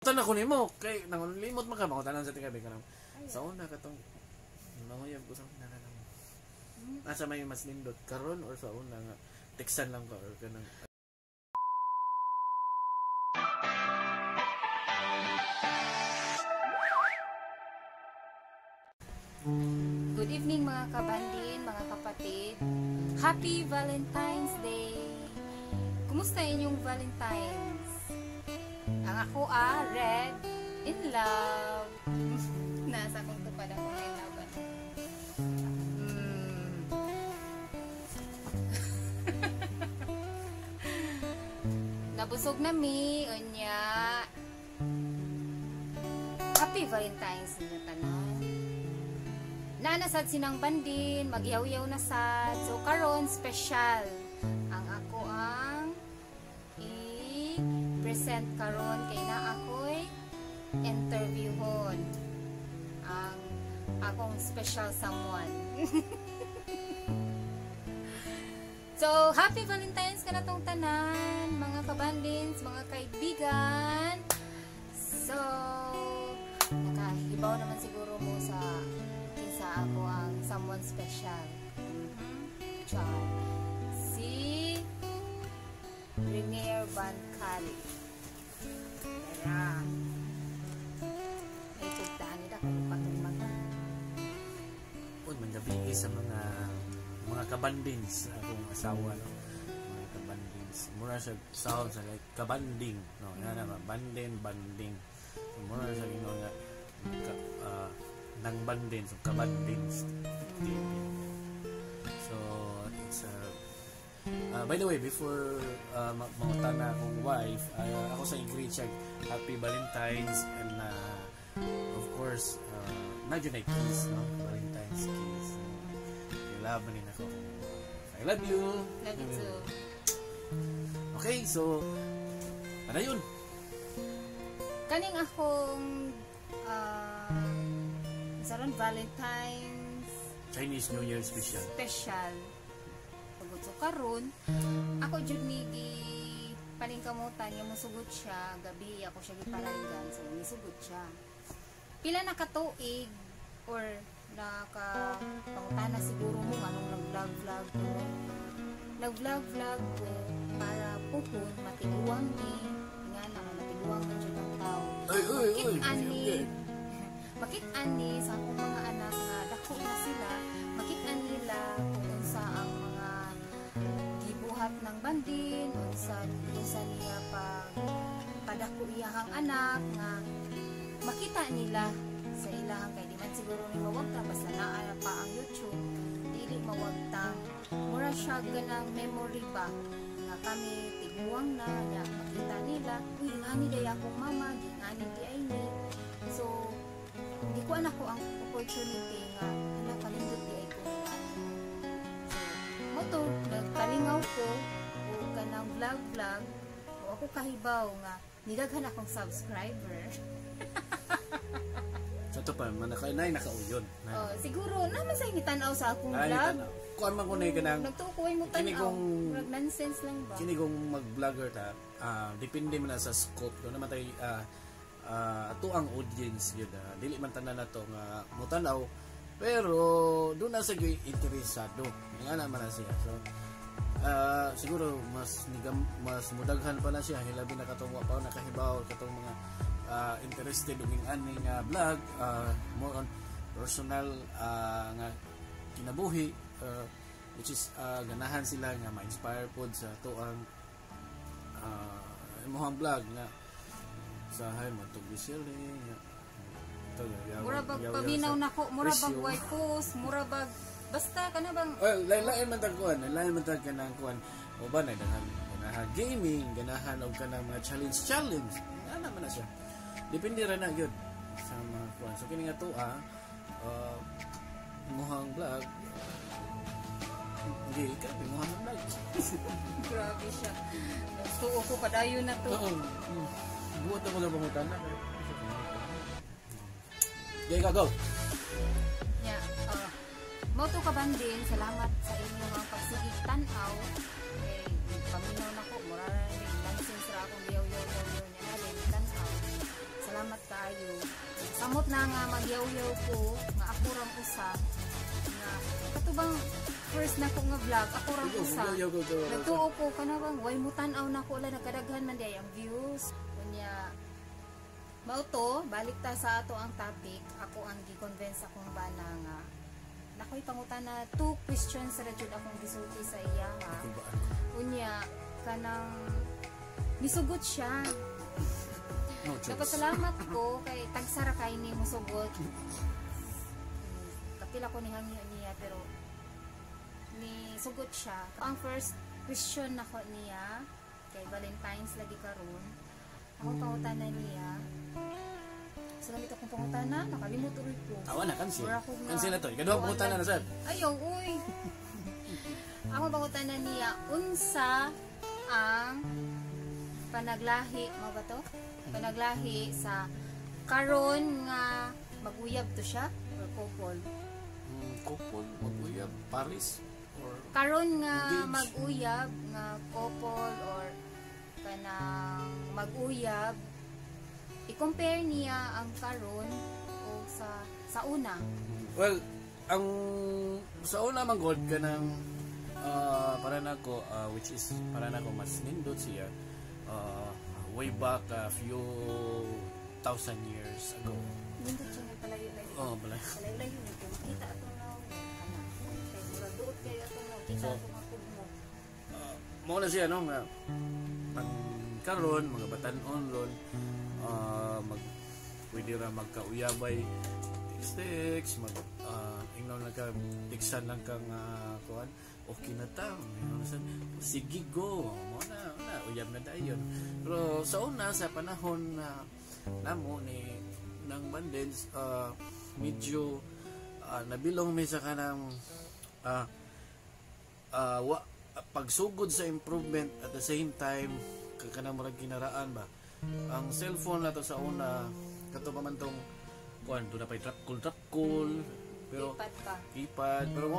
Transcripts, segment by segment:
Tan ako nimo kay nang limot man ka mangutanan sa tingabig ka sa una katong manguyab ko sa una na lang. Asa may mas nindot karon or sa una nga teksan lang ka or kanang Good evening, mga kabandin, mga kapatid. Happy Valentine's Day! Kumusta inyong Valentine's? Ang ako red in love. Nasa akong tupad ako in love. Nabusog na mi, unya. Happy Valentine's inyo tanan. Naana sad sinang bandin, magyaw-yaw na sad. So karon special ang ako ang i-present karon kay na ako'y interviewhon ang akong special someone. So happy Valentine's kanatong tanan, mga kabandins, mga kaibigan. So nakahibaw naman siguro mo sa kinsa ako ang someone special. Char. Si Renier Bancali. Tara. May tugtaan nila kung patong mata. Uy, manggabi sa mga kabandins akong asawa, no. Mga kabandins. Mura siya sound sa like kabanding, no. Nga na ba bandin banding. So, mura siya ginoo nga nang bandin, so kabandins TV. So it's by the way, before mangutana akong wife, ako sa i-greet siya Happy Valentine's and of course na jud ay kiss, no? Valentine's kiss. I love man ako. I love you. Love you too. Okay, so ano yun? Kaning akong saron Valentine's Chinese New Year special. Special. Pagod so karon, ako jud ni gi paningkamutan nga mosugot siya, gabi ako siya giparanggan, so misugot siya. Pila na katuig or naka pangutana siguro mo anong nag-vlog-vlog ko. Nag-vlog-vlog ko para puhon matiguang ni nga na matiguang na jud ang tao. Ay, ay, ay, Makit-an ni sa akong mga anak nga dako na sila, makit-an nila kung unsa ang mga gibuhat ng bandin, unsa niya pag padako iyahang anak nga makita nila sa ilahang kay di man siguro ni mawagta basta naa pa ang YouTube, dili mawagtang mura siya ganang memory ba nga kami tiguang na nya makita nila, uy ngani day akong mama, di ngani di ay ni. So di ko anak ko ang opportunity nga ala kalindot di ay ko. So mo to nagkalingaw ko o kanang vlog vlog o ako kahibaw nga nidaghan akong subscriber. Sa to pa man naka nay nakauyon. Oh, siguro naman sa tan-aw sa akong vlog. Kuan man ko na kanang nagtukoy mo tan-aw. Murag nonsense lang ba? Kini kung mag-vlogger ta, depende man na sa scope do naman tay ato ang audience yun, dili man tanan nato nga motanaw pero do na sa gyud interesado nga naman na siya. So siguro mas nigam, mas mudaghan pa na siya hilabi na katong wa pa nakahibaw katong mga interested og ani nga vlog, more on personal nga kinabuhi, which is ganahan sila nga ma-inspire pod sa atoang imong vlog nga sa hay matug bisel mura bag paminaw nako, mura bag way post, mura bag basta kana bang well lain man tag kuan, lain man tag kanang kuan o ba na ganahan gaming, ganahan og kanang mga challenge ana man na siya. Depende ra na gyud sa mga kuan. So kini nga to muhang vlog di ka muhang vlog. Grabe siya. Tuo ko padayon na to. Oo. Buot na mga pangutan na. Di ka go. Yeah. Mo to kabandin, salamat sa inyong mga pagsigig tan-aw. Eh, paminaw na ko, mura ra ni nonsense ra akong yaw-yaw yaw niya na tan-aw. kaayo. Samot na nga magyaw-yaw ko nga ako rang usa nga katubang first na ko nga vlog, ako rang usa. Go, go, go, go, go. Nagtuo ko kana bang way mo tan-aw na ko, wala, nagkadaghan man diay ang views. Unya mao to, balik ta sa ato ang topic. Ako ang gi-convince akong bana nga nakoy pangutana, two questions ra jud akong gisulti sa iya ha. Kulbaan. Unya kanang nisugot siya. No choice. Nagpasalamat ko kay tagsara kay ni musugot. Kapila ko ni hangyo niya pero ni sugot siya. Ang first question nako niya kay Valentine's lagi karon. Ako pangutana niya. Sa gamit akong pangutana, nakalimot ulit ko. Awa na, cancel. Mura ko nga- Cancel na to. Ikaduha pangutana na, sir. Ayaw, uy. Ako pangutana niya, unsa ang panaglahi, mo ba to? Panaglahi sa karon nga maguyab to siya or couple? Couple, mag-uyab, Paris, or Karon nga Engage. Mag-uyab nga couple or kanang mag-uyab, i-compare niya ang karon o sa una. Well, ang sa una man god kanang para nako, which is para nako mas nindot siya way back a few thousand years ago. Nindot siya nga palayo-layo. Oh, pala. Palayo-layo nito. Makita ato na ana. Kay murag duot kayo ato na kita So, ato nga kugmo. Mao na siya no nga ang karon mga batan-on ron, mag pwede ra magkauyabay, text text, mag ingnon lang ka, teksan lang ka nga kuan, okay na ta, ingon na sige, go mo na na uyab na dayon. Pero sa una, sa panahon na namo ni ng bandens, medyo nabilong mi sa kanang wa, pagsugod sa improvement. At the same time kanang murag kinaraan ba ang cellphone na to sa una, kato pa man tong kuan, do na pay drop call, drop call, pero Keypad pa. Keypad, pero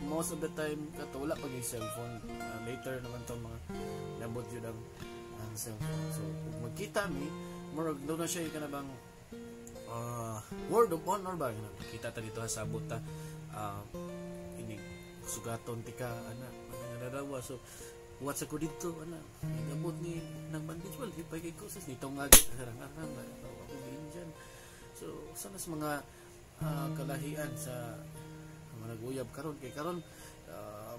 most of the time kato wala pa gyud cellphone. Later naman tong mga nabot yun ang cellphone. So kung magkita mi, murag do na siya kana bang word of honor ba. Kita ta dito ha, sabot ta, inig sugaton tika ana mga narawa. So what sa ko dito ana nagabot ni ng bandage, well, hipay kay ko sis nito nga sarang arang ako dyan. So sana sa mga kalahian sa mga naguyab karon, kay karon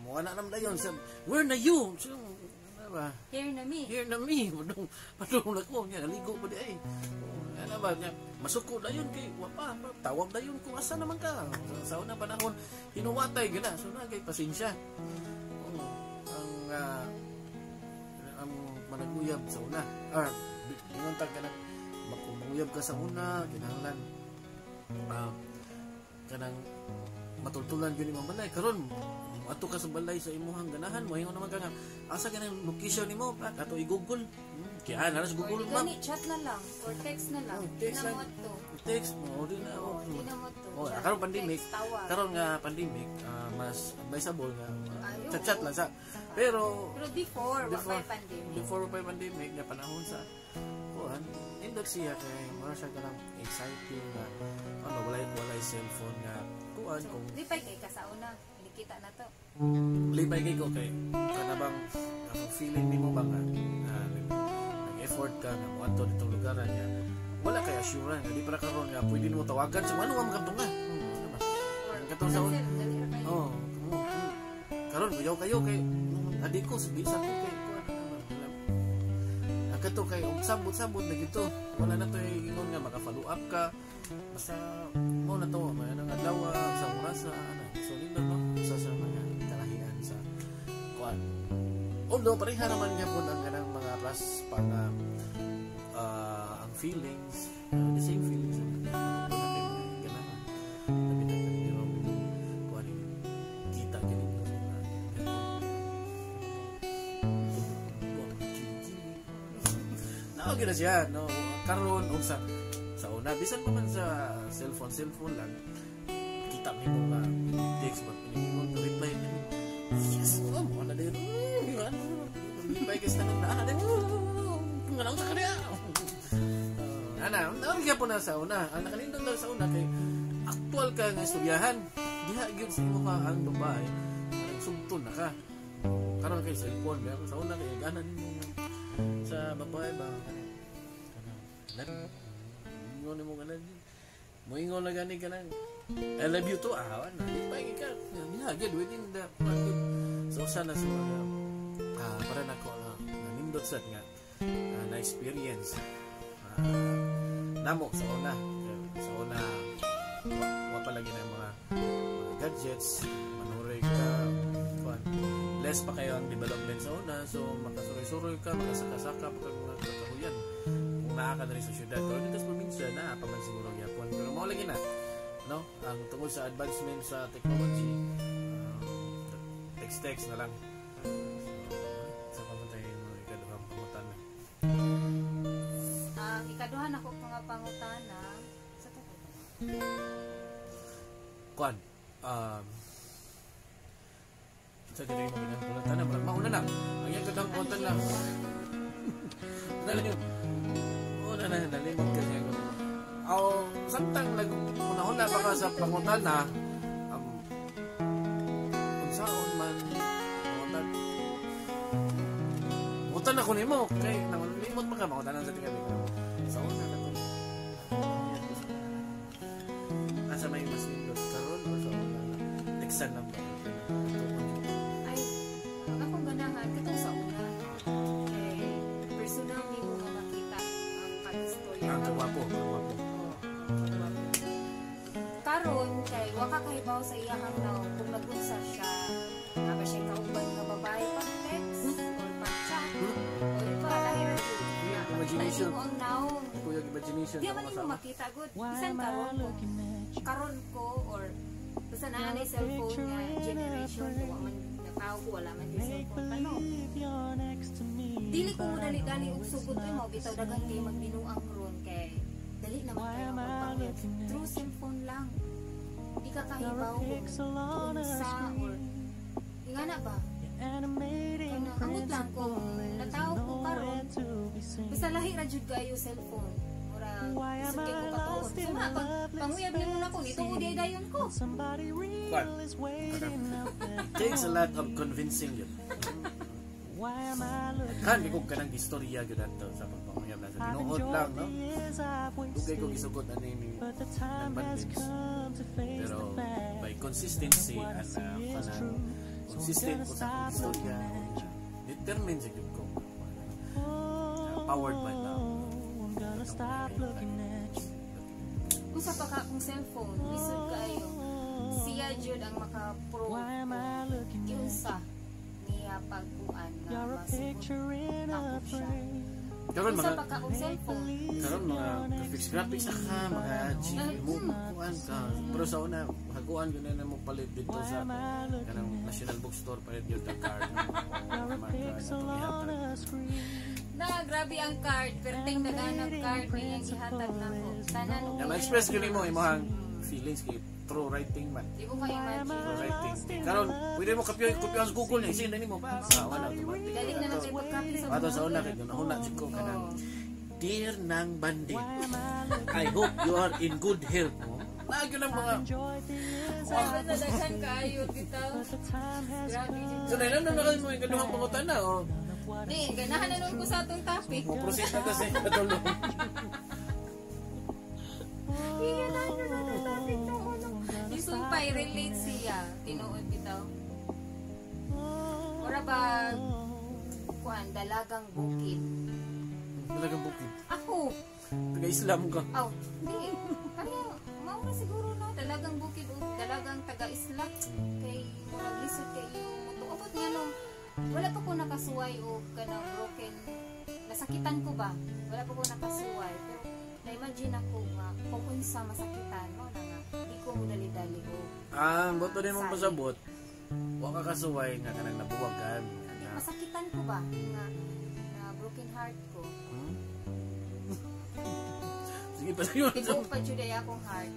mo ana naman dayon sa where na you. So ano ba? Here na mi. Here na mi, padung padung na ko niya, naligo pa di ay. Ano ba niya, masuko dayon kay wa pa, tawag dayon kung asa naman ka. Sa unang panahon hinuwatay gina, so na kay pasensya. Oo, ang ang managuyab sa una or ingon ta kanang kung manguyab ka sa una, kinahanglan kanang matultulan gyud imong balay. Karon ato ka sa balay sa imuhang ganahan mo, ingon naman ka nga asa kanang location nimo pa ato i-Google. Kaya na sa Or Google di Map. gani, chat na lang or text na lang. Oh, text Di na lang. mo to. Text mo di na. Oh, di na mo to. Oh, Chat, karon pandemic, text, tawag. Karon nga pandemic, mas advisable nga Ayo. chat chat lang sa. Pero Pero before, wa Before. pa pandemic. Before pa yung pandemic nga panahon sa kuan, nindot siya kay mura siya kanang exciting nga ano, walay cellphone nga kuan So, kung lipay kay ka sa una. Nakita na to. Lipay kay ko kay kana bang ang feeling nimo ba nga nag-effort ka nga moadto ditong lugar niya, wala kay assurance nga di para karon nga pwede nimo tawagan sa ano man kadto nga ano ba Or Ang katong sa cancel, dali ra kayo. Oh, karon kuyaw kayo kay adi ko di sa ko kay kuan ano ba. Ang kato kay og sabot-sabot na gito. Wala na to ingon nga maka-follow up ka. Basta mo na to may anong adlaw sa orasa ana. So nindot no sa mga kalahian sa kuan. Although pareha naman gyapon ang kanang mga ras pa nga ang feelings, the same feelings naman. Wala kay mga ganahan. Labi na pero kuan kita gyud ko sa mga chili-chili. Naog na siya no karon og sa una, bisan pa man sa cellphone, cellphone lang, kita mo nga text ba, ingon reply na, yes, oh, mo na din reply kay sa tanan na din nga lang sa kanya. Ana, ano gyapon na sa una. Ang nakalindot lang sa una kay aktual ka nga istoryahan. Diha gyud sa imo ka ang babae, sugton na ka. Karon kay cellphone, pero sa una kay gana nimo sa babae ba kanang ingon nimo ka lang. Moingon na gani ka lang. "I love you too." Ah, na. Di pa ka. Diha gyud within the kuan. So usa na sa mga para nako na nanindot sad nga na experience namo sa una. Sa una wa pa lagi na mga gadgets, manuroy ka kuan, less pa kayo ang development sa una, so makasuroy-suroy ka, makasaka-saka pa ka mga kakahuyan kung naa ka diri sa syudad. Pero dito sa probinsya naa pa man siguro gyapon, pero mao lagi na, no, ang tungod sa advancement sa technology, text-text na lang. So, sa pamuntay mo ikaduhang pangutana? Ang ikaduha nako mga pangutana sa to. Kuan, sa diri mo ginang pangutana, murag mauna na ang iyang ikaduhang pangutana. Dali una na, nalimot kasi ako. Aw, samtang nag-una-una pa ka sa pangutana, unsaon man pangutan pangutan ako nimo kay nalimot man ka pangutana sa tingami sa una katong asa may mas nindot, karon o sa una, teksan lang ba? Ay, ang akong ganahan katong sa una. Kay personal nimo nga makita ang pag-istorya. Ang kagwapo, kagwapo. Oo, kagwapo. Karon kay wa ka kahibaw sa iyahang nawong kung nag-unsa siya. Naa ba siya kauban nga babae pag text or pag chat o di ba lahi ra jud. Kuya, Makita imagination. nimo ang nawong. Kuya, imagination. Di Ang man nimo asawa. Makita gud. Bisan karon kung karon ko or basta naa na cellphone nga generation, wa man natawo ko, wala man di cellphone pa, no. Dili ko mo dali-dali og sugod oy, mao bitaw daghan kay magbinuang ron kay dali naman kayo magpanguyab through cellphone lang. Di ka kahibaw kung unsa or ingana ba. Kana amot lang kung natawo ko karon, basta lahi ra jud kayo cellphone, mura isod kay ko katuon. So nga pag panguyab nimo nako, nituo di dayon ko. Kuan, it takes a lot of convincing yun. Kan kay kung kanang istorya gyud ato sa pagpanguyab na sa tinuod lang, no. Dugay ko gisugot ani ni ng bandits. Pero by consistency and kanang consistent ko sa akong istorya, determined sa gyud ko. Powered by love. Usa pa ka akong cellphone, lisod kaayo. Siya jud ang maka-pro giunsa niya pagkuan nga masugot ako siya. Karon Usa mga pa ka akong cellphone. Karon mga graphics graphics na ka, mga GPU mo kuan ka. Pero sa una, haguan gyud na mo palit dito sa kanang National Bookstore, palit gyud ang card. Mga card atong ihatag. Na grabe ang card, perting daganag card niyang ihatag nako. Tanan. Ya, ma-express gyud nimo imong feelings kay through writing man. Di ko ka-imagine. Through writing. Karon pwede mo kopya kopya sa Google niya, isend na nimo pa. Ah, wala, automatic. Dali na lang kay pag-copy sa Ato sa Google. una kay gunahuna jud ko kanang, "Dear Nang Bandit, I hope you are in good health." Oh. Lagi ng mga Ay, basta daghan kaayo bitaw. Grabe jud. So, nailan na kayo mo yung kaduhang pangutana, oh. Di, ganahan na nun ko sa atong topic. Mo proceed na kasi katulong. Ganahan na sa atong topic sa uno. Yung sumpay, relate siya. Tinuod bitaw. Mura ba, kuan, dalagang bukid. Talagang bukid. Ako, Taga-Islam ka. aw, hindi. Kaya, maura siguro na, dalagang bukid o dalagang taga-isla. Kay, murag lisod kay yung muto. Abot nga nung, wala pa ko nakasuway o kanang broken, nasakitan ko ba? Wala pa ko nakasuway. Pero, na-imagine ako nga, kung unsa masakitan, mo na nga, di ko mo dali-dali o. Ah, boto din mong pasabot. Wa ka kasuway nga kanang nabuwag ka. Nga. Masakitan ko ba? Nga, na broken heart ko. Sige pa yun. Tibuok pa jud ay akong heart.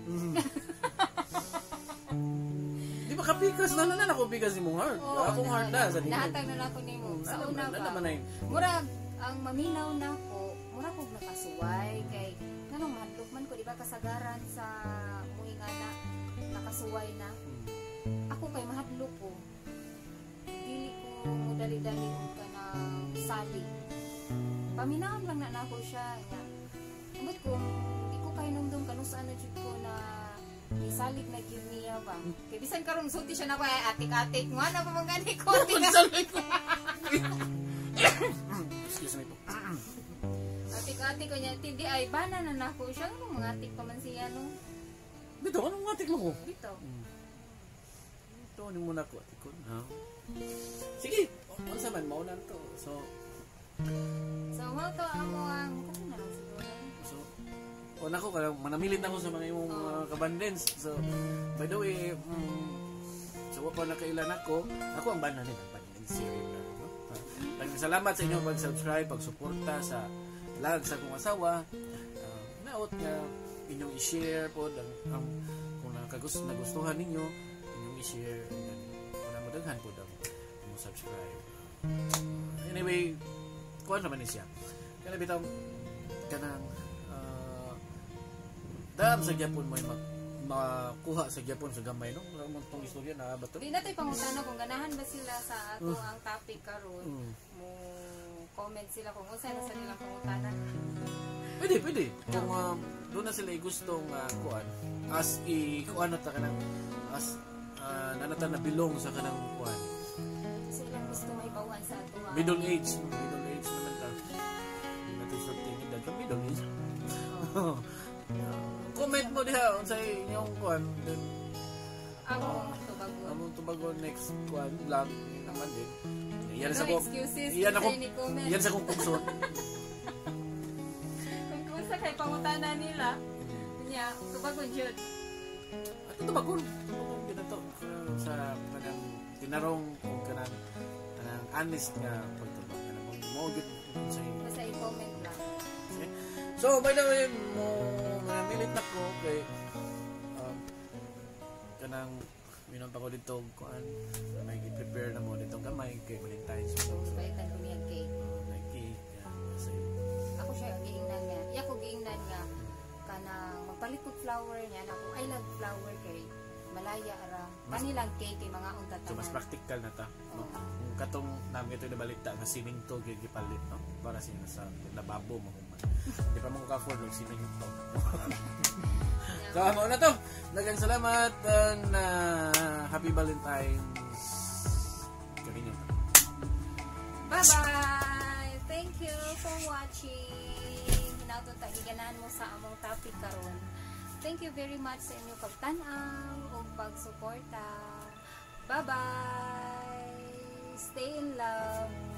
Di ba kapikas na na ako pikas imong heart? Oo, Akong heart na sa Nahatag na lang ako nimo. Sa una Na ba? naman ay. Murag ang maminaw na ko, murag kog nakasuway kay kasagaran sa muingana nakasuway na. Ako kay mahadlok ko. Dili ko mo dali-dali og kanang sali. Paminawon lang na nako siya nga. Ambot ko di ko kahinumdum kanus-a na jud ko na isalig na gyud niya ba. Kay bisan karon sulti siya nako, "Ay, atik-atik mo na pa man gani ko." Salig ko. Excuse me po. Atik-atik ko niya, tindi ay bana na nako siya, ano mga atik pa man siya, no. Bitaw, anong atik mo ko? Bitaw. Ito, ano muna ko, atikon. Ha? Sige, unsa man, mauna to. So, So mao to amo ang kasi na lang siguro. So, o nako, kanang manamilit ako sa mga imong mga kabandens. So, by the way, so wa pa nakailan ako, ako ang bana nila, bandens series na, no? Daghang salamat sa inyong pag-subscribe, pagsuporta sa vlog sa akong asawa. Naot nga inyong i-share po ang kung nagustuhan ninyo, inyong i-share, and then, kung namodaghan po daw mo subscribe. Anyway, kuan naman ni siya. Kana bitaw kanang dam sa gyapon mo makuha sa gyapon sa gamay, no? Wala mo tong istorya na ba to? Di na tayo pangutana kung ganahan ba sila sa ato ang topic karon. Mo comment sila kung unsa na sa nilang pangutana. Pwede, pwede. Kung doon na sila gustong kuan as i kuan na ta kanang as nanata na bilong sa kanang kuan. So ilang gusto may bawaan sa ato ang Middle age, no? Middle age naman ta. Hindi natin sulti ang edad, middle age. Oh. Comment mo diha unsay inyong kuan, then Among tubagon. Among tubagon next kuan vlog yun naman din. Iyan No sa ko. excuses. Iyan ako. Kasi ni comment. Iyan sa kong pugson. Kung unsa kay pangutana nila, nya tubagon jud. Ato tubagon. Tubagon gyud ato sa kanang tinarong o kanang kanang honest nga pagtubag, kanang mo gyud sa Basta i-comment lang. Okay. So, by the way, mo manamilit na ko kay kanang minom pa ko dito kuan, may i-prepare na mo dito gamay kay Valentine's. So, So, palitan ko niya cake. May cake sa Ako siya giingnan nga. Iya ko giingnan nga kanang magpalit kog flower niya na ako I love flower kay malaya ara. Kanilang cake kay mga unta. So mas practical na ta, no? Oo. Kung katong namin ito nabalita nga simento gyud gipalit, no, para sa sa lababo mo human. Di pa mo ka-afford og simento. So amo na to. Daghang salamat and happy Valentine's kaninyo. Bye-bye! Thank you for watching. Hinaot ta giganahan mo sa among topic karon. Thank you very much sa inyong pagtan-aw ug pagsuporta. Bye-bye! Stay in love.